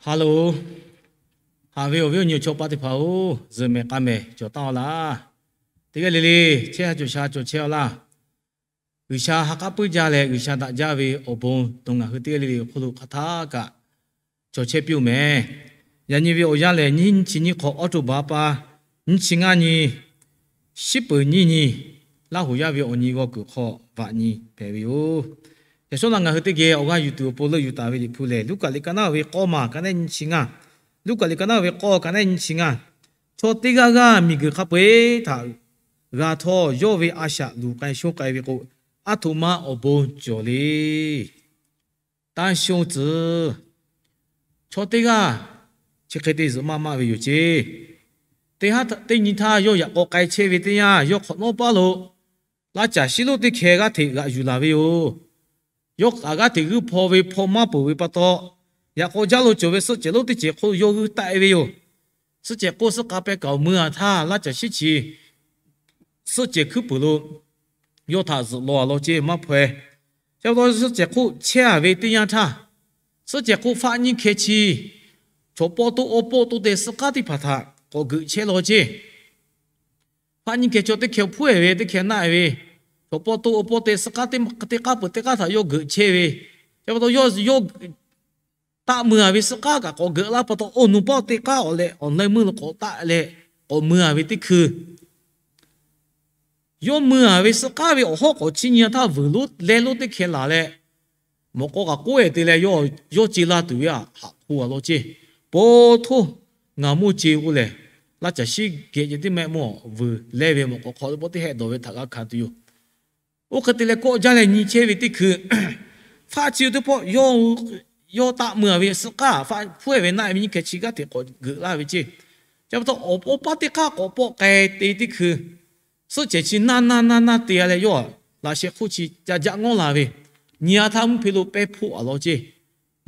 Hello, haꞈ ve awˬ viˉ awˬ nyi awˬ chawˇ paˆ teˇ hpaˍ-oˬ, zuhꞈ mehˍ k'a mehˍ cawˬ taˉ-aw laˇ. Teˇ g'aˇ le le chehˇ ha cawˬ sha cawˬ chehˇ-aw laˇ. G'uiˬsha ha k'aˉ puiˉ jaˇ leh G'uiˬsha daꞈ jaˇ ve awˬ bon nawˬ ngaˬ hui teˇ g'aˇ le le awˬ hk'oˆ lo hk'aˬ htaˇ kaꞈ cawˬ chehˇ piˇ-oˬ mehˍ. Yaꞈ nyi ve awˬ yanˇ lehˬ, nyiˇ chi nyiˇ hk'awꞈ, October pa nyiˇ chi ngaˇ nyi, shiˉ peuˍ nyiˇ nyi, Laˇ huˍ yaˇ ve awˬ nyi g'aw kuiˬ hk'aw vaꞈ nyi hpehꞈ ve yoˬ. Yaꞈ shawˉ naˆ ngaˬ hui teˇ geh awˬ g'aˇ yuˬ tuˬ awˬ pon leuˆ yuˬ taˍ ve Liꞈ hpu lehˬ, Luˉkaꞈ liꞈ ka naˉ ve k'awˇ maˬ ka naˉ nyiˇ chi ngaˇ, Luˉkaꞈ liꞈ ka naˉ ve k'awˇ ka naˉ nyiˇ chi ngaˇ, chaw teˇ g'aˇ g'aˇ miˬguiˬ hk'a peu-eˬ htaꞈ g'a htawˇ, yawˇ ve a shaꞈ luˬ k'ai shonˇ k'ai ve k'o, aˉ htoꞈ ma awˬ bon cawˬ le. Taˇ shonˇ tcuh. Chaw teˇ g'aˇ chi hk'e te zuhꞈ maˇ maˇ ve yoˬ ceˇ. Teˇ haˉ teˇ nyi htaˇ yawˇ yaꞈ k'aw k'ai chehˇ ve teˇ yanˇ, yawˇ hk'awꞈ nawˉ paˇ lo laˇ caˬ shiˉ lonˉ teˇ hkeh g'aˇ hteꞈ g'aꞈ yuˬ laˬ ve yoˬ. Yawˇ kaꞈ g'aˇ hteꞈ g'uiˇ hpaw ve hpawˇ maˇ peuˬ ve pa taw, yaꞈ k'aw jaˇ lo cawˬ ve suhˆ cehˬ lonˉ teˇ cehˬ hk'oˆ lo yawˇ g'uiˇ taˆ-e ve yoˬ. Suhˆ cehˬ k'oˆ suhˆ k'a peh kaꞈ mui-a htaˇ, laˇ caˬ shiˉ chi suhˆ cehˬ hkuiˉ puiˍ lo yawˇ htaꞈ zuhꞈ law-a law ceˇ maˇ hpaw-e. Chi pa taw suhˆ cehˬ hk'oˆ chehˇ-a ve teˇ yanˇ htaˇ, suhˆ cehˬ hk'oˆ faˆ nyiˇ hkeh chi chaw pawˆ toˆ awˬ pawˆ toˆ te suhˆ k'aˉ teˇ hpaˍ htaꞈ k'awꞈ geuꞈ chehˇ law ceˇ. Faˆ nyiˇ hkeh chaw teˇ hkeh hpfuhˇ-e ve teˇ hkeh naˆ-e ve, chaw pawˆ toˆ awˬ pawˆ te suhˆ k'aˉ teˇ k'aˉ peuˬ teˇ k'aˉ htaꞈ yawˇ geuꞈ chehˇ ve. Chi pa taw yawˇ yawˇ taˆ mui-a ve suhˆ k'aˉ kaꞈ k'awꞈ geuꞈ laˇ pa taw, oˇ nu paˆ teˇ k'aˉ awˬ leh awˬ leh meuˇ lo k'awꞈ taˆ leh k'awꞈ mui-a ve teˇ hkui, yawˇ mui-a ve suhˆ k'aˉ ve awˬ hawˉ k'awꞈ chiˇ nyi-a htaˇ, vuiˬ lonˉ leh lonˉ teˇ hkeh laˬ leh, mawꞈ k'aw kaꞈ k'oˆ-e te leh, yawˇ ce la tuˬ ve haꞈ hk'o-a law ceˇ. Paw htoˇ, ngaˬ mawˇ ce k'oˆ lehˬ, laˇ caˬ shiˉ geh ceh tiˉ mehˆ mawˇ vuiˬ leh ve mawꞈ k'aw hk'aw teˇ pawˆ teˇ hehˆ dawˬ ve htaꞈ g'a hkanˍ tuˬ yoˬ. Oˇ hk'e te leh kawˆ jaˇ leh nyi chehˇ ve teˇ hkui, faˆ chi teˇ pawˆ yawˇ taˆ mui-a ve suhˆ k'aˉ, faˆ hpfuhˇ-e ve naˆ-e ve nyiˇ hkeh chi g'aˇ hteꞈ k'awꞈ geuꞈ laˇ ve ceˇ. Chi pa taw awˬ pawˆ paˇ teˇ k'aˉ k'awꞈ pawˆ k'ai te teˇ hkui, suhˆ cehˬ chi naˆ naˆ naˆ naˆ te-a leh, yawˇ laꞈ sheh hk'oˆ chi ca jaˆ ngawˉ la ve, nyi-a htaˇ mvuhˇ hpe lo pehˇ hpoˆ-a law ceˇ.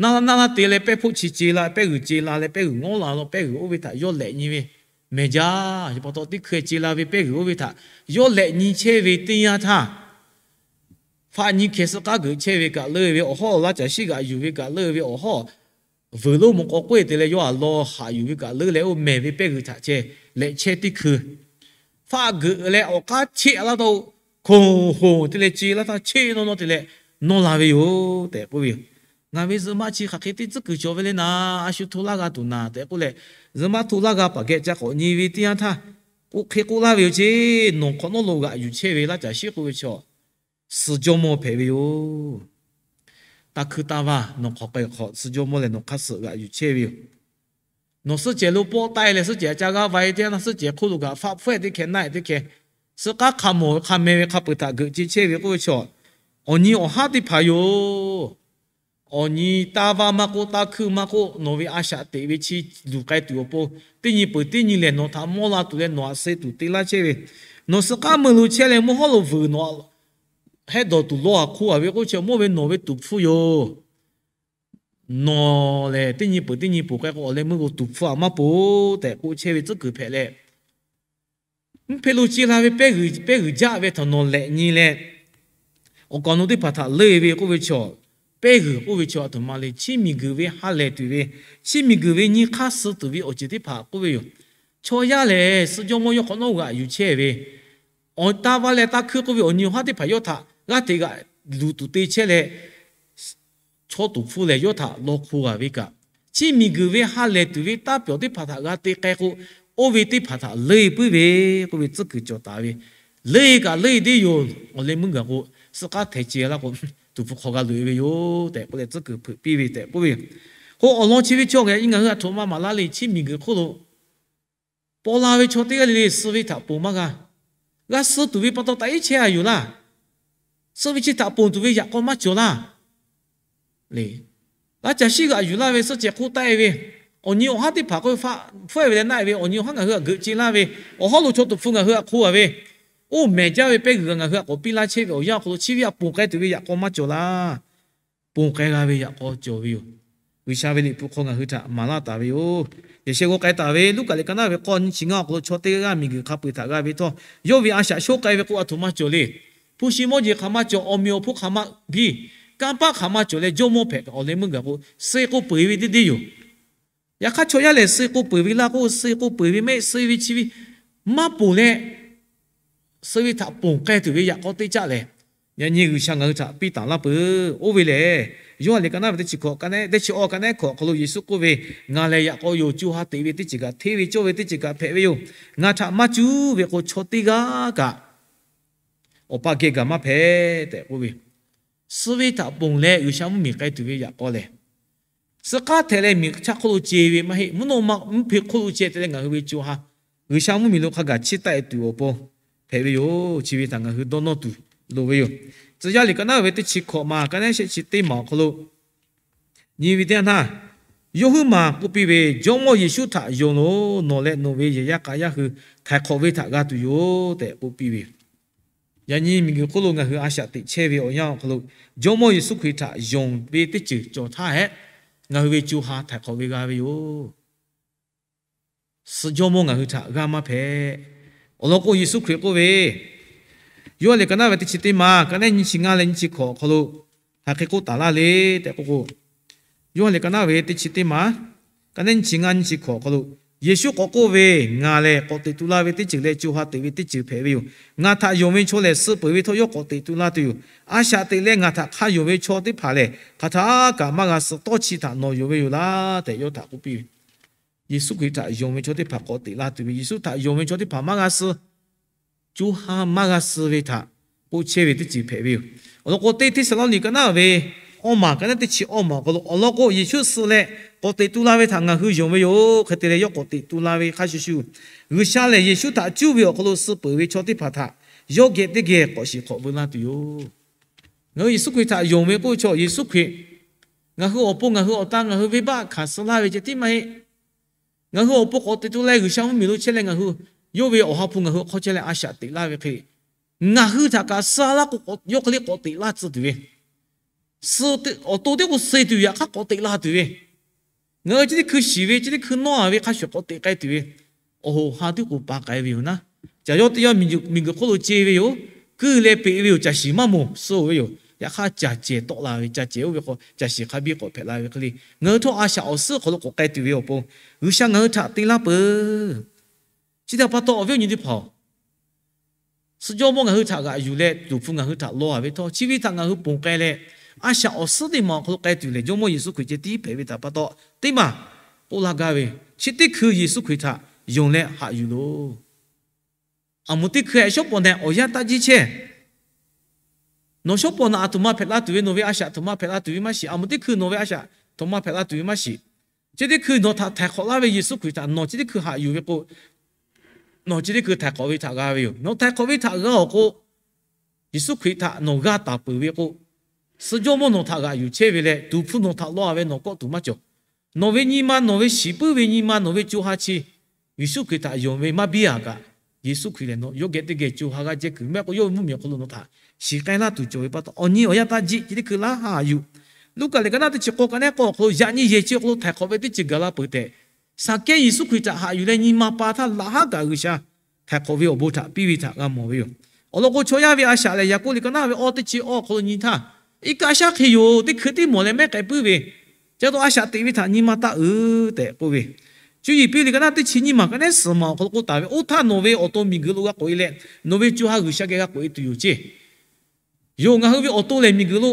Naˆ naˆ naˆ naˆ te leh pehˇ hpoˆ chi ce la, pehˇ g'uiˬ ce la leh pehˇ g'uiˬ ngawˉ la law, pehˇ g'uiˬ oˇ ve htaꞈ yawˇ lehꞈ nyi ve mehˬ jaˇ. Chi pa taw teˇ hkui ce la ve pehˇ g'uiˬ oˇ ve htaꞈ yawˇ lehꞈ nyi chehˇ ve teˇ yanˇ htaˇ, faˆ nyiˇ hkeh suhˆ k'aˉ geuꞈ chehˇ ve kaꞈ leuˇ ve awˬ hawˉ, laˇ caˬ shiˉ g'aꞈ yuˬ ve kaꞈ leuˇ ve awˬ hawˉ, vuiˬ lonˉ mawꞈ k'aw k'oˆ-e te leh, yawˇ haꞈ law haꞈ yuˬ ve kaꞈ leuˇ leh, oˇ mehˬ ve pehˇ g'uiˬ htaꞈ ceh lehꞈ chehˇ teˇ hkui, faˆ geuꞈ leh awˬ k'aˉ cheˆ laˇ taˇ-o, hkoˍ hoˍ te leh ce laˇ htaˇ cheˆ nawˇ nawˇ te leh nawˇ la ve yoˬ tehꞈ k'oˆ ve yoˬ. Ngaˬ ve zuhꞈ maˆ chi hk'aˬ hk'e teˇ tcuhˉ kuiˬ cawˬ ve le naˍ, a shu hto laˇ g'a tuˬ naˍ tehꞈ k'oˆ leh, zuhꞈ maˆ hto laˇ g'a paˍ geh ca k'awꞈ nyi ve teˇ yanˇ htaˇ, k'oˆ hk'e k'oˆ laˇ ve yoˬ ceˇ. Nawˬ hk'awꞈ nawˉ lo g'aꞈ yuˬ chehˇ ve laˇ caˬ shiˉ k'oˆ ve chaw, suh jawˇ mawˇ hpehꞈ ve yoˬ. Taˇ hkuiˇ taˇ vaˇ nawˬ hk'aˬ k'ai hk'awꞈ suh jawˇ mawˇ lehˬ, nawˬ hk'aˇ suh g'aꞈ yuˬ chehˇ ve yoˬ. Nawˬ suhˆ cehˬ lo pawˆ taˆ-e leh, suhˆ cehˬ ca g'aˇ va-e teˇ yanˇ, suhˆ cehˬ hk'oˆ lo kaꞈ faˆ hpfuhˇ-e teˇ hkeh naˆ-e teˇ hkeh, suhˆ k'aˉ hk'a mawˬ ve hk'a meh ve hk'a peuˬ htaꞈ geuꞈ ce chehˇ ve k'oˆ ve chaw, awˬ nyi awˬ haˉ teˇ hpaˍ yoˬ. Awˬ nyi taˇ vaˇ maˇ k'oˆ, taˇ hkuiˇ maˇ k'oˆ, nawˬ ve a shaꞈ teꞈ ve chi luˬ k'ai tuˬ awˬ pon, teˇ nyi peuˬ teˇ nyi lehˬ nawˬ htaꞈ mawˇ la tuˬ leh nawˬ haꞈ suh tuˬ te laˇ chehˇ ve, nawˬ suhˆ k'aˉ meuˇ lo chehˇ leh mvuhˇ hawˉ lo vuiˬ nawˬ hehˆ dawˬ tuˬ law-a hk'oˆ-a ve k'oˆ ve chaw, mawˇ ve nawˬ ve tuˍ hpfuhˇ yoˬ. Nawˬ lehˬ teˇ nyi peuˬ teˇ nyi poˬ k'ai k'o, awˬ leh meuˇ k'o tuˍ hpfuhˇ-a maˇ poˬ tehꞈ k'oˆ chehˇ ve tcuhˉ kuiˬ hpehꞈ leh, mvuhˇ hpe lo ce la ve pehˇ g'uiˬ, pehˇ g'uiˬ jaˆ ve htaꞈ nawˬ lehꞈ nyi leh, awˬ kaˍ awˬ nu teˇ hpaˍ htaꞈ leuˇ ve k'oˆ ve chaw, pehˇ g'uiˬ k'oˆ ve chaw aˬ htoꞈ ma le, chiˇ miˬ guiˬ ve ha lehˬ tuˬ ve, chiˇ miˬ guiˬ ve nyi hk'aˇ suh tuˬ ve awˬ ceuˬ teˇ hpaˍ k'oˆ ve yoˬ. Chaw yaˇ lehˬ suh jawˇ mawˇ yawˇ hk'awꞈ nawˉ g'aꞈ yuˬ chehˇ ve, awˬ taˇ vaˇ leh taˇ hkuiˇ k'oˆ ve awˬ nyi awˬ haˉ teˇ hpaˍ yawˇ htaꞈ g'aˇ hteꞈ g'aꞈ luˬ tuˬ te chehˇ leh, chaw tuˍ hpfuhˇ lehˬ yawˇ htaꞈ law hk'oˆ-a ve kaꞈ, chiˇ miˬ guiˬ ve ha lehˬ tuˬ ve taˇ pyawˬ teˇ hpaˍ htaꞈ g'a te k'ai k'o, oˇ ve teˇ hpaˍ htaꞈ leuˇ puiˉ ve k'oˆ ve tcuhˉ kuiˬ cawˬ taˍ ve. Leuˇ kaꞈ leuˇ deˇ yoˬ. Awˬ leh meuˇ gaˬ k'o, suhˆ k'aˉ htehˍ ce laˇ k'o, tuˍ hpfuh hk'aw g'a loꞈ-e ve yoˬ tehꞈ k'oˆ leh tcuhˉ kuiˬ hpeuꞈ piˇ ve tehꞈ k'oˆ ve yoˬ. K'o awˬ lawn chi ve chaw ngaˬ hui a htoꞈ ma maˍ laˇ le, chiˇ miˬ guiˬ hk'oˆ lo paw la ve chaw teˇ g'aˇ le le suh ve htaꞈ ponˬ maˇ g'a. G'a suh tuˬ ve pa taw taꞈ iˉ chehˇ-a yoˬ laˇ. Suh ve chi htaꞈ ponˬ tuˬ ve yaꞈ k'aw maˇ cawˬ laˇ. Laˇ caˬ shiˉ g'aꞈ yuˬ laˇ ve, suhˆ cehˬ hk'oˆ taˆ-e ve, awˬ nyi awˬ haˉ teˇ hpaˍ k'oˆ ve faˆ hpfuhˇ-e ve leh naˆ-e ve, awˬ nyi awˬ haˉ ngaˬ hui htaꞈ geuꞈ ce laˇ ve, awˬ hawˉ lo chaw tuˍ hpfuh ngaˬ hui htaꞈ hk'oˆ-a ve, oˇ mehˬ jaˇ ve pehˇ g'uiˬ ngaˬ hui htaꞈ k'awꞈ piˇ laˇ chehˇ ve awˬ yanˇ awˬ hk'aw lo chi ve htaꞈ ponˬ k'ai tuˬ ve yaꞈ k'aw maˇ cawˬ laˇ. Ponˬ k'ai g'a ve yaꞈ k'aw cawˬ ve yoˬ. G'uiˬsha ve Liꞈ hpu hk'aw ngaˬ hui htaꞈ maˍ laˇ taˍ ve yoˬ. Yaꞈ sheh g'aw k'ai taˍ ve Luˉkaꞈ liꞈ ka naˉ ve k'awˇ nyiˇ chi ngaˇ awˬ hk'aw lo chaw teˇ g'aˇ g'aˇ miˬguiˬ hk'a peu-eˬ htaꞈ g'a ve htawˇ, yawˇ ve a shaꞈ shonˇ k'ai ve k'o, aˬ htoꞈ ma cawˬ le. Hpu shi mawˇ jeˬ hk'aˬ ma cawˬ, awˬ meꞈ awˬ hponˇ hk'aˬ ma biˇ, kanˇ paˆ hk'aˬ ma cawˬ leh, jawˇ mawˇ hpehꞈ awˬ leh meuˇ gaˬ k'o, suh k'oˆ peu-eˬ ve teˇ deˇ yoˬ. Yaꞈ hk'aˇ chaw yaˇ lehˬ, suh k'oˆ peuˬ ve laˇ k'o, suh k'oˆ peuˬ ve mehˆ, suh ve chi ve maˇ ponˬ leh, suh ve htaꞈ ponˬ k'ai tuˬ ve yaꞈ k'aw teˇ caˆ lehˬ, yaꞈ nyi G'uiˬsha ngaˬ hui htaꞈ piˇ taˍ laˇ peuˬ. Oˇ ve lehˬ, Yoˇhanˬ liꞈ ka naˉ ve teˇ chi hkawꞈ, ka naˉ teˇ chi awˇ, ka naˉ hkawꞈ awˬ hk'aw lo Yeˍsuˆ k'oˆ ve, Ngaˬ lehˬ yaꞈ k'aw yoˬ, co ha teꞈ ve teˇ ceuˬ kaꞈ, hteˇ ve cawˇ ve teˇ ceuˬ kaꞈ hpehꞈ ve yoˬ. Ngaˬ htaꞈ maˇ cuˉ ve k'o, chaw teˇ g'aˇ kaꞈ Awˬ pa geh gaˬ maˇ hpehꞈ tehꞈ k'oˆ ve. Suh ve htaꞈ ponˬ leh G'uiˬsha mvuhˇmiˬ k'ai tuˬ ve yaꞈ k'aw lehˬ, suh k'aˉ htehꞈ leh miˬ chaˇ hk'oˆ lo ce ve maˇ heˆ. Mvuhˇ naw ma mvuhˇ hpe hk'oˆ lo ce te leh ngaˬ hui ve co ha G'uiˬsha mvuhˇmiˬ lo hk'a gaˬ chiˇ taˆ e tuˬ awˬ pon hpehꞈ ve yoˬ. Chi ve htaꞈ ngaˬ hui dawˇ nawˇ tuˬ loˍ ve yoˬ. Tcuh yaˇ liꞈ ka naˉ ve teˇ chi hkawꞈ ma, ka naˉ shehˆ chi teˇ maˬ awˬ hk'aw lo nyi ve teˇ yanˇ htaˇ, yawˇ huiˉ maˬ k'oˆ piˇ ve, Jawˇmawˇ Yeˍsuˆ htaꞈ yonˍ loˬ. Nawˬ leh nawˬ ve yehˬ yaˇ k'a yaˇ hui htaiˍ hk'awꞈ ve htaꞈ g'a tuˬ yoˬ tehꞈ k'oˆ piˇ ve yoˬ. Yaꞈ nyi miˬguiˬ hk'oˆ lo ngaˬ hui a shaꞈ teꞈ chehˇ ve awˬ yanˇ awˬ hk'aw lo, Jawˇmawˇ Yeˍsuˆ Hkriꞈ htaꞈ yonˍ ve teˇ ceuˬ cawˬ htaˇ hehꞈ, ngaˬ hui ve co ha htaiˍ hk'awꞈ ve g'a ve yoˬ. Suh jawˇmawˇ ngaˬ hui htaꞈ g'aˇ maˇ hpehꞈ. Awˬ lawn k'o, Yeˍsuˆ Hkriꞈ k'oˆ ve, Yoˇhanˬ liꞈ ka naˉ ve teˇ chi teˇ maˬ, ka naˉ nyiˇ chi ngaˇ leh nyiˇ chi hkawꞈ awˬ hk'aw lo hk'aˬ hk'e k'oˆ taˍ laˇ le tehꞈ k'oˆ k'o, Yoˇhanˬ liꞈ ka naˉ ve teˇ chi teˇ maˬ, ka naˉ nyiˇ chi ngaˇ nyiˇ chi hkawꞈ awˬ hk'aw lo, Yeˍsuˆ k'awꞈ k'oˆ ve, Ngaˬ lehˬ k'awꞈ teꞈ tu la ve teˇ ceuˬ leh co ha teꞈ ve teˇ ceuˬ hpehꞈ ve yoˬ. Ngaˬ htaꞈ yonˍ ve chaw lehˬ, suh peuˬ ve htawˇ yawˇ k'awꞈ teꞈ tu laˇ tuˬ yoˬ. A shaꞈ teꞈ leh ngaˬ htaꞈ hk'a yonˍ ve chaw teˇ hpaˍ lehˬ, hk'aˬ htaˇ kaꞈ maˇ g'a suh. Tawˇ chi htaꞈ nawˬ yonˍ ve yoˬ laˇ tehꞈ yawˇ htaꞈ k'oˆ piˇ ve. Yeˍsuˆ Hkriꞈ htaꞈ yonˍ ve chaw teˇ hpaˍ k'awꞈ teꞈ la tuˬ ve, Yeˍsuˆ htaꞈ yonˍ ve chaw teˇ hpaˍ maˇ g'a suh, co ha maˇ g'a suh ve htaꞈ k'oˆ chehˇ ve teˇ ceuˬ hpehꞈ ve yoˬ. Awˬ lawn k'o, teˇ Hteˇsaˍlawˇniˆ ka naˉ ve awˇ maˬ, ka naˉ teˇ chi awˇ maˬ awˬ hk'aw lo, awˬ lawn k'o, Yeˍsuˆ suh leh k'awꞈ teꞈ tu la ve htaꞈ ngaˬ hui yonˍ ve yoˬ. Hk'e te leh yawˇ k'awꞈ teꞈ tu la ve hk'a shuˍ shuˍ, G'uiˬsha lehˬ Yeˍsuˆ htaꞈ cuˇ ve awˬ hk'aw lo suh peuˬ ve chaw teˇ hpaˍ htaꞈ yawˇ geh teˇ geh k'awꞈ shiˍ hk'awꞈ veu laˇ tuˬ yoˬ. Ngaˬ hui Yeˍsuˆ Hkriꞈ htaꞈ yonˍ ve k'oˆ ve chaw, Yeˍsuˆ Hkriꞈ ngaˬ hui awˬ pon ngaˬ hui awˬ ta ngaˬ hui venˇbaˆ hkanˍ suh laˇ ve ceh tiˉ maˇ heˆ. Ngaˬ hui awˬ pon k'awꞈ teꞈ tu leh G'uiˬsha mvuhˇmiˬ lo chehˇ leh ngaˬ hui yawˇ ve awˬ ha hpu ngaˬ hui awˬ hk'aw chehˇ leh a shaꞈ teꞈ laˇ ve hk'e, ngaˬ hui htaꞈ kaꞈ suh laˇ k'o, yawˇ hk'e le k'awꞈ teꞈ laˇ tcuh tuˬ ve, suh awˬ to teˇ k'o suh tuˬ, yaꞈ hk'aˇ k'awꞈ teꞈ la tuˬ ve, ngaˬ hui chi teˇ hkui shiˍ ve, chi teˇ hkui nawˇ a ve hk'a shuˍ k'awꞈ teꞈ k'ai tuˬ ve, awˬ hoꞈ ha tiˉ k'o pa k'ai ve yoˬ naˉ. Caˬ yawˇ teˇ yawˇ miˬguiˬ hk'oˆ lo ce ve yoˬ. Kuiˇ leh peꞈ ve yoˬ. Caˬ shiˍ maˇ moˍ suh ve yoˬ. Yaꞈ hk'aˇ caˬ cehˬ tawˆ la ve, caˬ cehˬ oˇ ve k'o caˬ shiˍ hk'a biˇ k'awꞈ hpehꞈ la ve hk'e le, ngaˬ hui htawˇ a shaꞈ awˬ suhˉ hk'aw lo k'awꞈ k'ai tuˬ ve awˬ pon, G'uiˬsha ngaˬ hui htaꞈ te laˇ peuˬ. Chi htaꞈ pa taw awˬ viˉ awˬ nyi teˇ hpaˍ-oˬ, suh jawˇmawˇ ngaˬ hui htaꞈ g'aꞈ yuˬ leh tuˍ hpfuh ngaˬ hui htaꞈ law a ve htawˇ, chi ve htaꞈ ngaˬ hui ponˬ k'ai leh, a shaꞈ awˬ suhˉ teˇ maˬ awˬ hk'aw lo k'ai tuˬ lehˬ, Jawˇmawˇ Yeˍsuˆ Hkriꞈ ceh tiˉ hpehꞈ ve htaꞈ pa taw, teˇ maˬ k'oˆ laˇ gaˇ ve, chi teˇ hkui Yeˍsuˆ Hkriꞈ htaꞈ yonˍ leh haꞈ yuˬ loˬ. Aˬ moˍ teˇ hkui shawˉ pawˍ naꞈ awˬ yanˇ taˇ jiˇ chehˇ. Nawˬ shawˉ pawˍ naꞈ aˬ htoꞈ ma hpehꞈ la tuˬ ve, nawˬ ve a shaꞈ htoꞈ ma hpehꞈ la tuˬ ve maˇ shiˍ. Aˬ moˍ teˇ hkui nawˬ ve a shaꞈ htoꞈ ma hpehꞈ la tuˬ ve maˇ shiˍ. Chi teˇ hkui nawˬ htaꞈ htaiˍ hk'awꞈ laˇ ve Yeˍsuˆ Hkriꞈ htaꞈ nawˬ chi teˇ hkui haꞈ yuˬ ve k'o, nawˬ chi teˇ hkui htaiˍ hk'awꞈ ve htaꞈ g'a ve yoˬ. Nawˬ htaiˍ hk'awꞈ ve htaꞈ g'a awˬ k'o, Yeˍsuˆ Hkriꞈ htaꞈ nawˬ g'a taˍ peuˬ ve k'o, suh jawˇmawˇ nawˬ htaꞈ g'aꞈ yuˬ chehˇ ve leh tuˍ hpfuh nawˬ htaꞈ law a ve nawˬ kawˆ tuˬ maˇ cawˬ. Nawˬ ve nyi ma, nawˬ ve shiˍ puiˉ ve nyi ma, nawˬ ve co ha chi Yeˍsuˆ Hkriꞈ htaꞈ yonˍ ve maˇ biˇ a kaꞈ, Yeˍsuˆ Hkriꞈ lehˬ nawˬ yawˇ geh teˇ geh co ha g'aˇ jehˇ kuiˬ mehˆ k'o, yawˇ ve mvuhˇmiˬ awˬ hk'aw lo nawˬ htaꞈ shiˍ k'ai laˇ tuˬ cawˬ ve pa taw, awˬ nyi awˬ yanˇ taˇ jiˆ. Chi teˇ hkui laˇ haꞈ yuˬ. Luˉkaꞈ liꞈ ka naˉ teˇ chi k'awˇ, ka naˉ k'awˇ awˬ hk'aw lo yaꞈ nyi yehˬ chi awˬ hk'aw lo htaiˍ hk'awꞈ ve teˇ ceuˬ gaˬ la peuˬ tehꞈ, Saˍkehˇ Yeˍsuˆ Hkriꞈ htaꞈ haꞈ yuˬ leh nyi ma pa htaˇ laꞈ haˉ kaꞈ G'uiˬsha htaiˍ hk'awꞈ ve awˬ bon htaꞈ piˇ ve htaꞈ g'a mawˬ ve yoˬ. Awˬ lawn k'o, chaw yaˇ ve a shaꞈ lehˬ, Yaˍkoˆ liꞈ ka naˉ ve awˇ teˇ chi awˇ awˬ hk'aw lo nyi htaˇ, iˉ kaˆ shaˉ hk'e yoˬ. Teˇ hkui teˇ mawˬ leh mehˉ k'ai puiˉ ve, ca taw a shaꞈ teꞈ ve htaꞈ nyi ma taˇ uiˍ tehꞈ k'oˆ ve. Cuˇ yiˍ piˇ liꞈ ka naˉ teˇ chi nyiˇ maˬ, ka naˉ suhˍ maˬ awˬ hk'aw lo k'oˆ taˍ ve, Oˇ htaˇ nawˬ ve awˬ to miˬguiˬ lo g'a k'oꞈ e leh, nawˬ ve co ha G'uiˬsha geh g'a k'oꞈ e tuˬ yoˬ ceˇ. Yoˬ, ngaˬ hui ve awˬ to lehˬ miˬguiˬ lo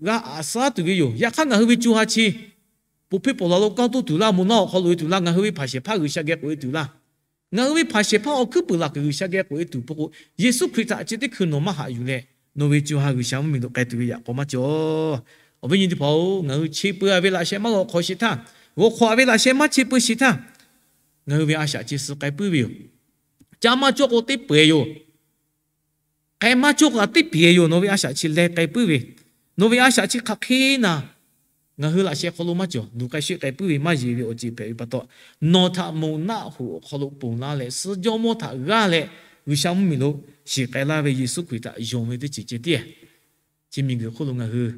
g'a aꞈ suh tuˬ ve yoˬ. Yaꞈ hk'aˇ ngaˬ hui ve co ha chi poˬ piˇ pawˬ la lo kanˇ toˇ tuˬ laˇ, moˬ naˆ awˬ hk'aw loꞈ e tuˬ laˇ, ngaˬ hui ve hpaˍ shehˍ hpaˇ G'uiˬsha geh k'oꞈ e tuˬ laˇ. Ngaˬ hui ve hpaˍ shehˍ hpaˇ awˬ hkuiˉ puiˍ laˬ kuiˬ G'uiˬsha geh k'oꞈ e tuˬ peuˬ k'o, Yeˍsuˆ Hkriꞈ htaꞈ chi teˇ hkui nawˬ maˇ haꞈ yuˬ leh, nawˬ ve co ha G'uiˬsha mvuhˇmiˬ lo k'ai tuˬ ve yaꞈ k'aw maˇ cawˬ. Awˬ viˉ nyi teˇ hpaˍ-oˬ, ngaˬ hui che peu a ve laꞈ sheh maˇ g'awˬ hk'awꞈ sheˍ htaˇ, g'awˬ hk'awꞈ a ve laꞈ sheh maˇ che peu sheˍ htaˇ, ngaˬ hui ve a shaꞈ chi suh k'ai puiˉ ve yoˬ. Caˇ maˇ cawˇ k'o teˇ peu eˬ yoˬ. K'ai maˇ cawˇ k'o teˇ peu eˬ yoˬ. Nawˬ ve a shaꞈ chi leh k'ai puiˉ ve, nawˬ ve a shaꞈ chi hk'aˬ hk'e naˍ, ngaˬ hui laꞈ sheh hk'aw lo maˇ cawˬ, luˬ k'ai sheˆ k'ai puiˉ ve maˇ yeˬ ve awˬ ceuˬ hpehꞈ ve pa taw, nawˬ htaꞈ moˬ naˆ hoꞈ awˬ hk'aw lo ponˬ laˇ leh, suh jawˇmawˇ htaꞈ g'aˇ leh G'uiˬsha mvuhˇmiˬ lo shiˍ k'ai laˇ ve Yeˍsuˆ Hkriꞈ htaꞈ yonˍ ve teˇ ceuˬ ceh tiˉ, chi miˬguiˬ hk'oˆ lo ngaˬ hui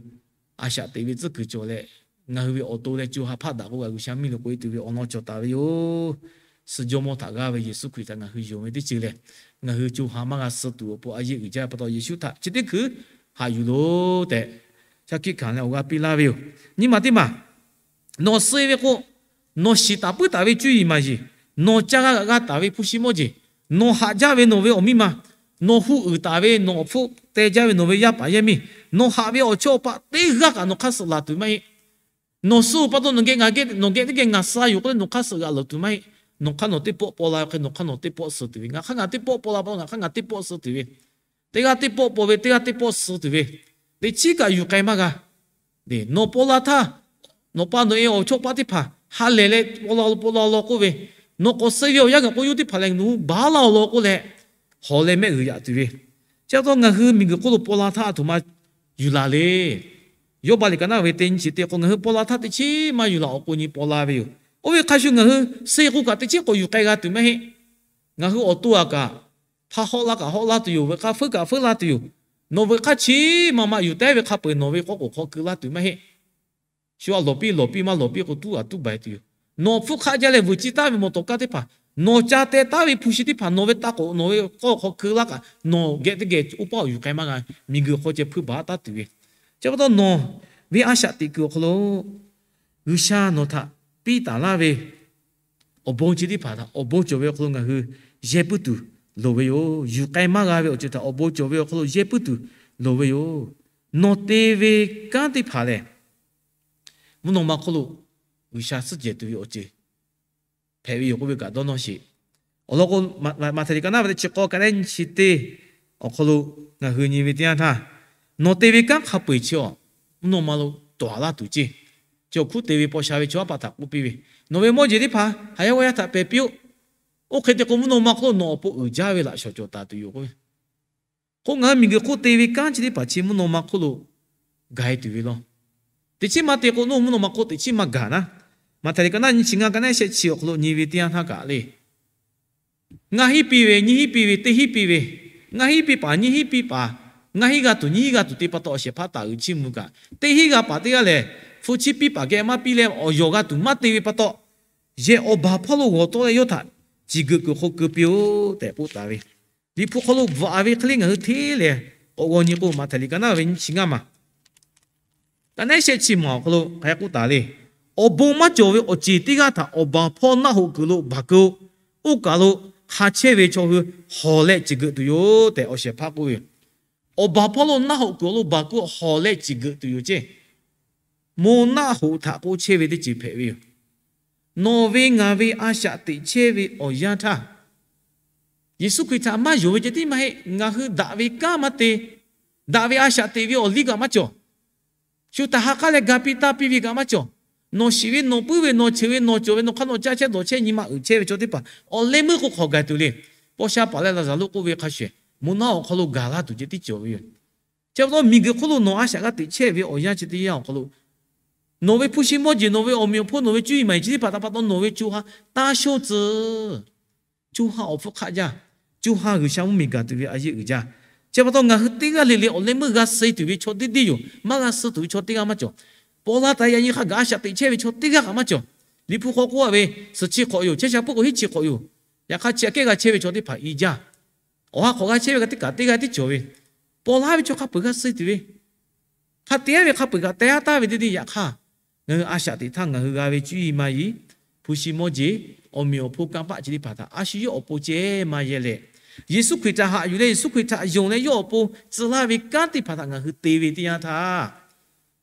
a shaꞈ teꞈ ve tcuhˉ kuiˬ cawˬ leh, ngaˬ hui ve awˬ to leh co ha hpaˆ daꞈ k'oˆ kaꞈ G'uiˬsha mvuhˇmiˬ lo k'oꞈ e tuˬ ve awˬ lawn cawˬ taˍ ve yoˬ. Suh jawˇmawˇ htaꞈ g'aˇ ve Yeˍsuˆ Hkriꞈ htaꞈ ngaˬ hui yonˍ ve teˇ ceuˬ lehˬ, ngaˬ hui co ha maˇ g'a suh tuˬ awˬ pon a yeˇ uiˍ jaˇ ve pa taw, Yeˍsuˆ htaꞈ chi teˇ hkui haꞈ yuˬ loˬ tehꞈ, shaˉ hkiˆ hkanˍ leh awˬ g'aˇ piˇ laˇ ve yoˬ. Nyiˇ maˬ teˇ maˬ, nawˬ suh e ve k'o, Nawˬ shiˍ taˍ puiˉ taˍ ve cuˇ yiˍ maˍ yiˍ, nawˬ ca g'a g'aꞈ g'a taˍ ve hpu shi mawˇ jeˬ, nawˬ haꞈ jaˇ ve nawˬ ve awˬ miˇ ma, nawˬ hu uiˍ taˍ ve nawˬ awˬ hpfuhˇ teh jaˇ ve nawˬ ve yaˇ paˍ yaˇ miˇ, nawˬ haꞈ ve awˬ chawˇ awˬ paˆ teˇ g'aˇ kaꞈ nawˬ hk'aˇ suh laˬ tuˬ maˇ heˆ. Nawˬ suh pa taw nawˬ geh ngaˬ geh nawˬ geh teˇ geh ngaˬ suh yuˬ k'oˆ leh nawˬ hk'aˇ suh g'aꞈ lawˬ tuˬ maˇ heˆ. Nawˬ hk'aˇ nawˬ teˇ pawˆ paw la ve hk'e nawˬ hk'aˇ nawˬ teˇ pawˆ suh tuˬ ve, ngaˬ hk'aˇ ngaˬ teˇ pawˆ paw la pa taw ngaˬ hk'aˇ ngaˬ teˇ pawˆ suh tuˬ ve, teˇ g'aˇ teˇ pawˆ paw ve teˇ g'aˇ teˇ pawˆ suh tuˬ ve, teꞈ chiˉ kaꞈ yuˬ k'ai maˇ g'a. Nawˬ paw la htaˇ, nawˬ pa nawˬ e awˬ chawˇ paˆ teˇ hpaˍ ha lehˬ leh paw la paw la law k'oˆ ve, nawˬ k'awꞈ suh ve awˬ yanˇ gaˬ k'o yawˇ teˇ hpaˍ lehˬ nawˬ hui baˬ laˇ awˬ lawn k'oˆ leh, hawˬ leh mehˆ g'uiˬ yaꞈ tuˬ ve. Chi pa taw ngaˬ hui miˬguiˬ hk'oˆ lo paw la htaˇ a htoꞈ ma yuˬ laˬ le. Yawˇbaˆ liꞈ ka naˉ ve teˇ nyi chi teˇ k'o, ngaˬ hui paw la htaˇ teꞈ chiˉ maˇ yuˬ laˬ awˬ k'o nyi paw la ve yoˬ. Oˇ ve hk'a shuˍ ngaˬ hui suh k'o kaꞈ teꞈ chiˉ k'awꞈ yuˬ k'ai g'a tuˬ maˇ heˆ. Ngaˬ hui awˬ to aꞈ kaꞈ hpa hawˆ la kaꞈ hawˆ la tuˬ yoˬ. Veuꞈ k'aˇ feuˉ kaꞈ feuˉ la tuˬ yoˬ. Nawˬ veuꞈ k'aˇ chi ma ma yuˬ teh ve hk'a peu-eˬ nawˬ ve k'awˇ k'oˍ hk'aw keu laˇ tuˬ maˇ heˆ. Shu a lawˬ piˇ lawˬ piˇ maˇ lawˬ piˇ k'o tuˉ a tuˉ baiˬ tuˬ yoˬ. Nawˬ hpfuhˇ hk'aˆ jaˇ leh vuiˬ ci taˉ ve mawˬ tawˍ kaˇ teˇ hpaˍ, nawˬ ca teh taˉ ve hpu shi teˇ hpaˍ nawˬ ve ta k'oˍ nawˬ ve k'awˇ hk'aw keu laˇ kaꞈ nawˬ geh teˇ geh oˇ paˆ awˬ yuˬ k'ai maˇ g'a. Miˬguiˬ hk'aw ceh hpuiˇ baˬ taˉ tuˬ ve. Chi pa taw nawˬ ve a shaꞈ teꞈ kuiˬ awˬ hk'aw lo G'uiˬsha nawˬ htaꞈ piˇ taˍ laˇ ve awˬ bon chi teˇ hpaˍ htaꞈ awˬ bon cawˬ ve awˬ hk'aw lo ngaˬ hui yehˇ puiˉ tuˬ loˍ ve yoˬ. Yuˬ k'ai maˇ g'a ve awˬ ceuˬ htaꞈ awˬ bon cawˬ ve awˬ hk'aw lo yehˇ puiˉ tuˬ loˍ ve yoˬ. Nawˬ te ve kanˉ teˇ hpaˍ lehˬ, mvuhˇ naw ma hk'oˆ lo G'uiˬsha suhˉ jehˬ tuˬ ve awˬ ceuˬ hpehꞈ ve yoˬ k'oˆ ve kaꞈ dawˇ nawˇ sheˍ. Awˬ lawn k'o, Maꞈhtehˍ liꞈ ka naˉ ve teˇ chi k'awˇ ka neˉ chi teˇ awˬ hk'aw lo ngaˬ hui nyi ve teˇ yanˇ htaˇ, nawˬ te ve kanˉ hk'a peu-eˬ chi a mvuhˇ naw ma lo tawˍ laˇ tuˬ ceˇ. Chi awˬ hkuiˉ te ve paw sha ve chaw haˉ paˍ htaꞈ k'oˆ piˇ ve, nawˬ ve mawˇ jeˬ teˇ hpaˍ haˍ yaˇ g'awˇ yaˇ htaꞈ pehˬ piˇ-oˆ. Oˇ hk'e te k'o mvuhˇ naw ma hk'oˆ lo nawˬ awˬ pon uiˍ jaˇ ve laꞈ shawˍ cawˬ taˍ tuˬ yoˬ k'oˆ ve. K'o ngaˬ hui miˬguiˬ hk'oˆ te ve kanˉ chi teˇ hpaˍ chi mvuhˇ naw ma hk'oˆ lo gaˬ-e tuˬ ve law. Teꞈ chiˉ maˇ te k'o nawˬ mvuhˇ naw ma hk'oˆ teꞈ chiˉ maˇ gaˬ naˉ. Maꞈhtehˍ liꞈ ka naˉ nyi chi ngaˇ ka neˉ shehˆ chi awˬ hk'aw lo nyi ve teˇ yanˇ htaˇ kaꞈ le, ngaˇ hinˉ piˇ ve, nyiˇ hinˉ piˇ ve, teˇ hinˉ piˇ ve, ngaˇ hinˉ piˇ paˍ nyiˇ hinˉ piˇ paˍ, ngaˇ hinˉ g'a tuˬ nyiˇ hinˉ g'a tuˬ te pa taw awˬ shehˍ hpaˇ taˍ uiˍ chiˇ mvuh kaꞈ, teˇ hinˉ g'a paˍ teˇ g'aˇ lehˬ, hpu chiˇ piˇ paˍ geh maˇ piˇ leh awˬ yawˬ g'a tuˬ maˇ te ve pa taw, yehˬ awˬ baˬ hpawˇ lo g'awˬ tawˆ leh yawˇ htaꞈ ciˬ geuꞈ kuiˬ hk'aw keu piˇ-oˆ tehꞈ k'oˆ taˍ ve. Liꞈ hpu hk'aw lo bvuhꞈ-a ve hk'e le ngaˬ hui hteˇ lehˬ, k'awꞈ g'aw nyi k'o Maꞈhtehˍ liꞈ ka naˉ ve nyi chi ngaˇ maˬ ka neˉ shehˆ chi maˬ awˬ hk'aw lo hk'aˬ hk'e k'oˆ taˍ le. Awˬ bon maˇ cawˬ ve awˬ ceˬ teˇ g'aˇ htaꞈ awˬ baˬ hpawˇ naˆ hoꞈ kuiˬ lo baˬ keu-o. Oˇ kaˬ lo hk'a chehˇ ve chaw hui hawˬ leh ciˬ geuꞈ tuˬ yoˬ tehꞈ awˬ shehˍ hpaˇ k'oˆ ve yoˬ. Awˬ baˬ hpawˇ lo naˆ hoꞈ kuiˬ lo baˬ keu hawˬ leh ciˬ geuꞈ tuˬ yoˬ ceˇ. Mo naˆ hoꞈ htaꞈ k'oˆ chehˇ ve teˇ ceuˬ hpehꞈ ve yoˬ. Nawˬ ve ngaˬ ve a shaꞈ teꞈ chehˇ ve awˬ yanˇ htaˇ, Yeˍsuˆ Hkriꞈ htaꞈ maˇ yonˍ ve ceh tiˉ maˇ heˆ. Ngaˬ hui daꞈ ve kanˉ maˇ te, daꞈ ve a shaꞈ teꞈ ve awˬ liˇ kaꞈ maˇ cawˬ. Shu htaꞈ ha k'aˉ leh ga piˇ taˇ piˇ ve kaꞈ maˇ cawˬ. Nawˬ shiˍ ve nawˬ puiˉ ve nawˬ cheuˬ ve nawˬ cawˬ ve nawˬ hk'aˇ nawˬ caˇ chehˇ dawˬ chehˇ nyi ma uiˍ chehˇ ve chaw teˇ hpaˍ awˬ leh meuˇ k'o hk'awꞈ gaˬ tuˬ le. Paw sha paˍ leh Laˍzaˍruˆ k'oˆ ve hk'a shuˍ, mo naˆ hoꞈ awˬ hk'aw lo gaˬ laˇ tuˬ ceh tiˉ cawˬ ve yoˬ. Chi pa taw miˬguiˬ hk'oˆ lo nawˬ a shaꞈ g'a teꞈ chehˇ ve awˬ yanˇ chi teˇ yanˇ awˬ hk'aw lo, nawˬ ve hpu shi mawˇ jeˬ, nawˬ ve awˬ meꞈ awˬ hponˇ, nawˬ ve cuˇ yiˍ maˍ yiˍ chi teˇ hpaˍ htaꞈ pa taw nawˬ ve co ha taˇ shonˇ tcuh. Co ha awˬ hpfuhˇ hk'aˆ jaˇ. Co ha G'uiˬsha mvuhˇmiˬ gaˬ tuˬ ve a yeˇ uiˍ jaˇ. Chi pa taw ngaˬ hui teˇ g'aˇ le le awˬ leh meuˇ g'a suh tuˬ ve chaw deˇ deˇ yoˬ. Maˇ g'a suh tuˬ ve chaw teˇ g'aˇ maˇ cawˬ. Paw la taˍ yaꞈ nyi hk'a gaˬ a shaꞈ teꞈ chehˇ ve chaw teˇ g'aˇ kaꞈ maˇ cawˬ. Liꞈ hpu hk'aw k'oˆ-a ve, suhˍ chi hk'awꞈ yoˬ, chehˇ sha puiˉ k'o hiˉ chi hk'awꞈ yoˬ. Yaꞈ hk'aˇ chi aꞈ kehˉ g'a chehˇ ve chaw teˇ hpaˍ i jaˇ. Awˬ ha hk'awꞈ g'a chehˇ ve kaꞈ teˇ kaꞈ teˇ g'aˇ tiˉ cawˬ ve. Paw la ve chaw hk'a peu-eˬ g'a suh tuˬ ve, hk'a te-a ve hk'a peu-eˬ kaꞈ teh-a taˍ ve deˇ deˇ. Yaꞈ hk'aˇ ngaˬ hui a shaꞈ teꞈ htaˇ ngaˬ hui g'a ve cuˇ yiˍ maˍ yiˍ, hpu shi mawˇ jeˬ, awˬ meꞈ awˬ hponˇ kanˇ paˆ chi teˇ hpaˍ htaꞈ a shu yawˇ awˬ pon ceh maˇ yehˇ leh, Yeˍsuˆ Hkriꞈ htaꞈ haꞈ yuˬ leh Yeˍsuˆ Hkriꞈ htaꞈ yonˍ leh yawˇ awˬ pon tcuh laˇ ve kanˉ teˇ hpaˍ htaꞈ ngaˬ hui te ve teˇ yanˇ htaˇ,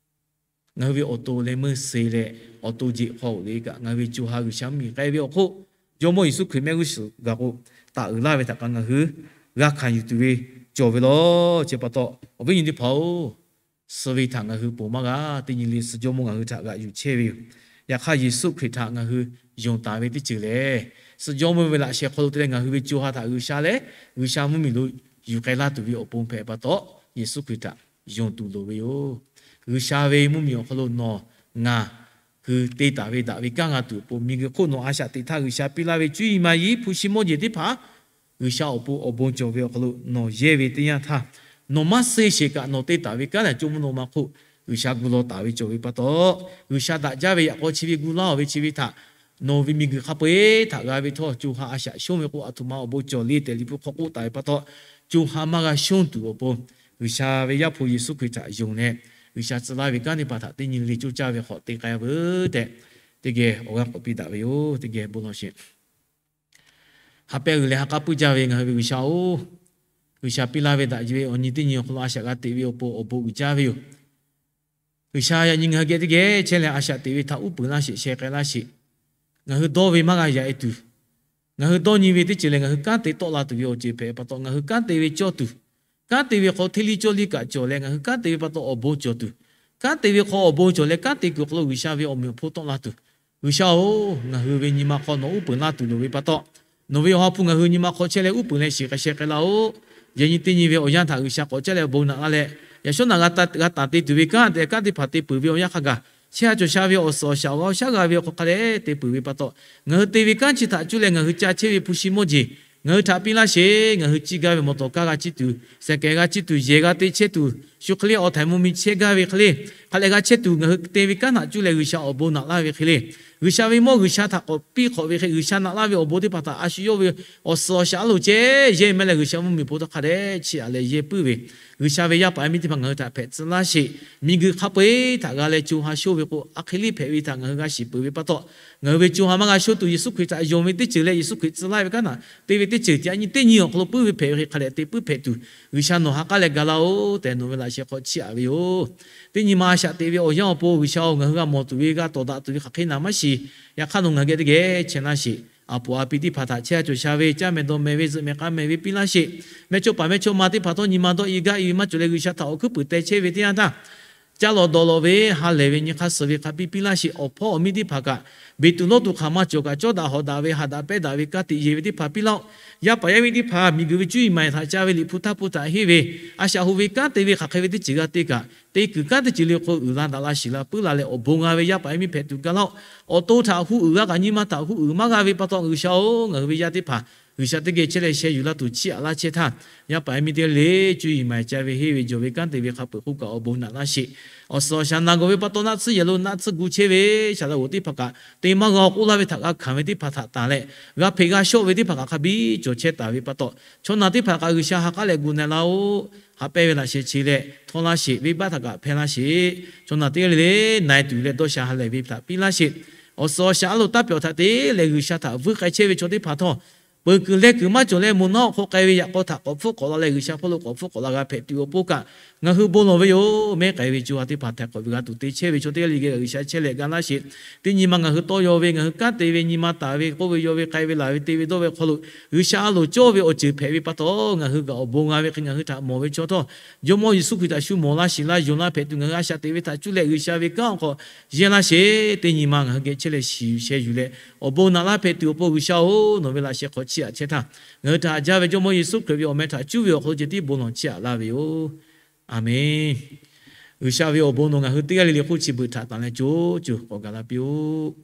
ngaˬ hui ve awˬ to leh meuˇ suh leh, awˬ to jeꞈ hk'aw loꞈ le kaꞈ ngaˬ hui ve co ha G'uiˬsha mvuhˇmiˬ k'ai ve awˬ hk'oˆ, Jawˇmawˇ Yeˍsuˆ Hkriꞈ mehˆ g'uˇ suhˍ gaˬ k'o, taˍ uiˍ laˇ ve htaꞈ kaꞈ ngaˬ hui g'a hkanˍ yuˬ tuˬ ve cawˬ ve law. Chi pa taw, awˬ viˉ nyi teˇ hpaˍ-oˬ, suh ve htaꞈ ngaˬ hui ponˬ maˇ g'a. Teˇ nyi le suh Jawˇmawˇ ngaˬ hui htaꞈ g'aꞈ yuˬ chehˇ ve yoˬ. Yaꞈ hk'aˇ Yeˍsuˆ Hkriꞈ htaꞈ ngaˬ hui yonˍ taˍ ve teˇ ceuˬ lehˬ, suh Jawˇmawˇ ve laꞈ sheh hk'aw lo te leh ngaˬ hui ve co ha htaꞈ G'uiˬsha leh G'uiˬsha mvuhˇmiˬ lo yuˬ k'ai laˇ tuˬ ve awˬ pon hpehꞈ pa taw, Yeˍsuˆ Hkriꞈ htaꞈ yonˍ tuˬ loˍ ve yoˬ. G'uiˬsha ve mvuhˇmiˬ awˬ hk'aw lo nawˬ ngaˬ hui te taˍ ve daꞈ ve kanˉ g'a tuˬ awˬ pon, miˬguiˬ hk'oˆ nawˬ a shaꞈ teꞈ htaˇ G'uiˬsha piˇ laˇ ve cuˇ yiˍ maˍ yiˍ, hpu shi mawˇ jeˬ teˇ hpaˍ G'uiˬsha awˬ pon awˬ bon cawˬ ve awˬ hk'aw lo nawˬ yehˇ ve teˇ yanˇ htaˇ, nawˬ maˇ suh sheˍ kaꞈ nawˬ te taˍ ve kanˉ lehˬ, co mvuhˇ naw ma hk'oˆ G'uiˬsha gu law taˍ ve cawˬ ve pa taw, G'uiˬsha daꞈ jaˇ ve yaꞈ k'aw chi ve gu laˇ-oˬ ve chi ve htaꞈ nawˬ ve miˬguiˬ hk'a peu-eˬ htaꞈ g'a ve htawˇ, co ha a shaꞈ shonˇ ve k'o, a htoꞈ ma awˬ bon cawˬ le tehꞈ Liꞈ hpu hk'aw k'oˆ taˍ ve pa taw, co ha maˇ g'a shonˇ tuˬ awˬ pon, G'uiˬsha ve Yaˇ hpu Yeˍsuˆ Hkriꞈ htaꞈ yonˍ leh, G'uiˬsha tcuh laˇ ve kanˉ teˇ hpaˍ htaꞈ teˇ nyi le coˇ caˇ ve hk'awꞈ te k'ai-a veuˬ tehꞈ teˇ geh awˬ g'aˇ k'awꞈ piˇ daꞈ ve yoˬ. Teˇ geh bon lawˬ sheˍ. Ha pehˇ g'uiˬ leh ha k'aˉ puiˉ jaˇ ve ngaˬ hui ve G'uiˬsha-oˬ, G'uiˬsha piˇ laˇ ve daꞈ ve awˬ nyi teˇ nyi awˬ hk'aw lo a shaꞈ g'a teꞈ ve awˬ pon awˬ bon uiˍ jaˇ ve yoˬ. G'uiˬsha yaꞈ nyi ngaˬ hui geh teˇ geh chehˇ leh a shaꞈ teꞈ ve htaꞈ uˉ peunˍ laˇ sheˍ, sheh k'ai laˇ sheˍ. Ngaˬ hui dawˇ ve maˇ g'a yaꞈ e tuˬ, ngaˬ hui dawˇ nyi ve teˇ ceuˬ lehˬ ngaˬ hui kanˉ te tawˆ la tuˬ ve awˬ ceuˬ hpehꞈ pa taw, ngaˬ hui kanˉ te ve cawˇ tuˬ, kanˉ te ve hk'aw hteˇ liˇ cawˇ liˇ kaꞈ cawˬ leh ngaˬ hui kanˉ te ve pa taw awˬ bon cawˬ tuˬ, kanˉ te ve hk'aw awˬ bon cawˬ leh kanˉ te kuiˬ awˬ hk'aw lo G'uiˬsha ve awˬ meꞈ awˬ hponˇ tawˆ la tuˬ, G'uiˬsha-oˬ, ngaˬ hui ve nyi ma hk'aw nawˬ uˉ peunˍ laˇ tuˬ loˍ ve pa taw, nawˬ ve awˬ ha hpu ngaˬ hui nyi ma hk'aw chehˇ leh uˉ peunˍ leh shiˍ k'ai sheh k'ai laˇ-oˆ. Yaꞈ nyi teˇ nyi ve awˬ yanˇ htaꞈ G'uiˬsha k'awꞈ caˉ leh awˬ bon naꞈ laˇ leh, yaꞈ shawˉ naꞈ g'a taˍ te tuˬ ve kanˉ te kanˉ teˇ hpaˍ te peuˬ ve awˬ yanˇ hk'a gaˬ, chehˇ ha cawˬ sha ve awˬ suhˍ awˬ shaˍ awˬ g'aˇ awˬ shaˉ g'a ve awˬ hk'aw hk'a dehꞈ te peuˬ ve pa taw, ngaˬ hui te ve kanˉ chi htaꞈ cuˇ leh ngaˬ hui ca chehˇ ve hpu shi mawˇ jeˬ ngaˬ hui htaꞈ piˇ laˇ sheˍ. Ngaˬ hui ciˇ gaˇ ve mawˬ tawˍ kaˇ g'a ciˇ tuˬ, sehˍ kehˍ g'a ciˇ tuˬ, yehˬ g'a te chehˇ tuˬ, shu hk'e le awˬ htaiˍ mvuh mi chehˇ gaˇ ve hk'e le, hk'a lehꞈ g'a chehˇ tuˬ ngaˬ hui te ve kanˉ htaꞈ cuˇ leh G'uiˬsha awˬ bon naꞈ laˇ ve hk'e le, G'uiˬsha ve mawˇ G'uiˬsha htaꞈ k'awꞈ piˇ hk'awꞈ ve hk'e G'uiˬsha naꞈ laˇ ve awˬ bon teˇ hpaˍ htaꞈ a shu yawˇ ve awˬ suhˍ awˬ shaˍ a loˍ ceh yehˇ mehˍ leh G'uiˬsha mvuhˇmiˬ hpu tawˇ hk'a dehꞈ chiˇ aꞈ leh yehˇ puiˉ ve, G'uiˬsha ve yaˇ paˍ yaˇ miˇ teˇ hpaˍ ngaˬ hui htaꞈ hpehꞈ tcuh laˇ sheˍ. Miˬguiˬ hk'a peu-eˬ htaꞈ g'a leh co ha shonˇ ve k'o, a hk'e liˇ hpehꞈ ve htaꞈ ngaˬ hui g'a shiˍ peuˬ ve pa taw, ngaˬ hui ve co ha maˇ g'a shonˇ tuˬ Yeˍsuˆ Hkriꞈ htaꞈ yonˍ ve teˇ ceuˬ leh Yeˍsuˆ Hkriꞈ tcuh laˇ ve kanˉ htaꞈ te ve teˇ ceuˬ teꞈ a nyi teˇ nyi awˬ hk'aw lo puiˉ ve hpehꞈ ve hk'e hk'a dehꞈ te puiˉ hpehꞈ tuˬ, G'uiˬsha nawˬ ha k'aˉ leh ga laˇ-oˆ tehꞈ nawˬ ve laꞈ sheh hk'aw chiˇ aꞈ ve yoˬ. Teˇ nyi ma a shaꞈ teꞈ ve awˬ yanˇ awˬ pon G'uiˬsha-oˬ, ngaˬ hui g'a mawˬ tuˬ ve g'a tawˍ daꞈ tuˬ ve hk'aˬ hk'e naˍ maˇ shiˍ. Yaꞈ hk'aˇ nawˬ ngaˬ geh teˇ geh chehˇ laˇ sheˍ. A poˍ a pi teˇ hpaˍ htaꞈ chehˇ ha cawˬ sha ve, caˇ mehˍ dawˬ mehˍ ve, zuhꞈ mehˍ k'a mehˍ ve piˇ laˇ sheˍ. Mehˇchawˇ paˍ mehˇchawˇma teˇ hpaˍ htawˇ nyi ma dawˇ i gaˇ i ve maˇ cawˬ leh G'uiˬsha htaꞈ awˬ hkuiˉ puiˍ teh chehˇ ve teˇ yanˇ htaˇ, caˇ lawˬ dawˬ lawˬ ve ha lehˬ ve nyi hk'aˇ suh ve hk'a piˇ piˇ laˇ sheˍ. Awˬ hpawˇ awˬ miˇ teˇ hpaˍ kaꞈ, beˬ tuˬ lawˇ tuˬ hk'aˬ maˇ cawˬ kaꞈ cawˇ daꞈ hawꞈ daꞈ ve haꞈ daꞈ pehˇ daꞈ ve kanˉ te yehˬ ve teˇ hpaˍ piˇ laˇ-oˆ. Yaˇ paˍ yaˇ miˇ teˇ hpaˍ miˬguiˬ ve cuˇ yiˍ maˬ yaˬ htaꞈ ca ve Liꞈ hpu htaˇ hpu htaꞈ henˇ ve, a shaꞈ hu ve kanˉ te ve hk'aˬ hk'e ve teˇ ceuˬ g'a te kaꞈ, te kuiˬ kanˉ teˇ ceuˬ le hk'aw uiˍ la daꞈ la shiˍ la puiˉ la leh awˬ bon g'a ve yaˇ paˍ yaˇ miˇ hpehꞈ tuˬ ga laˇ-oˆ. Awˬ to htaꞈ hu uiˍ g'a kaꞈ nyi ma htaꞈ hu uiˍ maˇ g'a ve pa taw G'uiˬsha-oˬ, ngaˬ hui ve yaˇ teˇ hpaˍ G'uiˬsha teˇ geh chehˇ leh sheh yuˬ laˇ tuˬ chiˇ aꞈ laˇ chehˇ htaˇ, yaˇ paˍ yaˇ miˇ teˇ g'aˇ le le cuˇ yiˍ maˬ yaˬ ca ve henˇ ve jawˬ ve kanˉ te ve hk'a peuˬ k'oˆ kaꞈ awˬ bon naꞈ laˇ sheˍ. Awˬ suhˍ awˬ shaˍ naˬ gawˬ ve pa taw naˆ tsuhˇ yehˬ lo naˆ tsuhˇ gu chehˇ ve shaˍ laꞈ g'oˍ teˇ hpaˍ kaꞈ te maˇ g'a k'oˆ laˇ ve htaꞈ g'a hkanˍ ve teˇ hpaˍ htaꞈ tanˬ leh, g'a hpeꞈ g'a shawˆ ve teˇ hpaˍ kaꞈ hk'a biˇ cawˬ chehˇ taˍ ve pa taw, chaw naˬ teˇ hpaˍ kaꞈ G'uiˬsha ha k'aˉ leh gu na laˇ-oˆ. Haꞈ pehnˇ ve laꞈ sheh che leh htawˇ laˇ sheˍ. Venˇbaˆ htaꞈ kaꞈ hpehˇ laˇ sheˍ. Chaw naˬ teˇ g'aˇ le le na e tuˬ leh dawˇ sha ha lehˬ ve htaꞈ piˇ laˇ sheˍ. Awˬ suhˍ awˬ shaˍ a loˍ taˇ pyawˬ htaꞈ te leh G'uiˬsha htaꞈ vuiˇ k'ai chehˇ ve chaw teˇ hpaˍ htawˇ, peuˬ kuiˬ leh kuiˬ maˇ cawˬ leh moˬ naˉ awˬ hk'aw k'ai ve yaꞈ k'aw htaꞈ k'awꞈ hpfuhˆ k'awꞈ la leh G'uiˬsha hpawˇ lo k'awꞈ hpfuhˆ k'awꞈ la g'a hpehꞈ tuˬ awˬ pon kaꞈ, ngaˬ hui bon lawˬ ve yoˬ. Mehˉ k'ai ve co ha teˇ hpaˍ htaiˍ hk'awꞈ ve g'a tuˬ te chehˇ ve chaw teˇ g'aˇ le geh G'uiˬsha chehˇ leh ga laˇ sheˍ. Teˇ nyi ma ngaˬ hui tawˇ yaw ve, ngaˬ hui kanˉ te ve, nyi ma taˍ ve, k'oˆ ve yaw ve, k'ai ve laˬ ve, te ve dawˇ ve hk'aw lo G'uiˬsha a loˍ cawˇ ve awˬ ceuˬ hpehꞈ ve pa taw, ngaˬ hui kaꞈ awˬ bon g'a ve hk'e ngaˬ hui htaꞈ mawˬ ve chaw htawˇ, Jawˇmawˇ Yeˍsuˆ Hkriꞈ htaꞈ shu mawˬ laˇ shiˍ laˇ yonˍ laˇ hpehꞈ tuˬ ngaˬ hui a shaꞈ teꞈ ve htaꞈ cuˇ leh G'uiˬsha ve kanˉ awˬ hk'aw yehˇ laˇ sheˍ. Teˇ nyi ma ngaˬ hui geh chehˇ leh shiˍ yuˬ sheh yuˬ leh awˬ bon naꞈ laˇ hpehꞈ tuˬ awˬ pon G'uiˬsha-oˬ, nawˬ ve laꞈ sheh hk'aw chiˇ aꞈ chehˇ htaˇ, ngaˬ hui htaꞈ haꞈ jaˇ ve Jawˇmawˇ Yeˍsuˆ Hkriꞈ ve awˬ meh htaꞈ cuˇ ve awˬ hk'aw lo ceh tiˉ bon lawˬ chiˇ aꞈ laˇ ve yoˬ. Aˍmenˍ. G'uiˬsha ve awˬ bon nawˬ ngaˬ hui teˇ g'aˇ le le hk'oˆ chi beuꞈ htaꞈ tanˬ leh co co k'awꞈ gaˬ la piˇ-oˆ.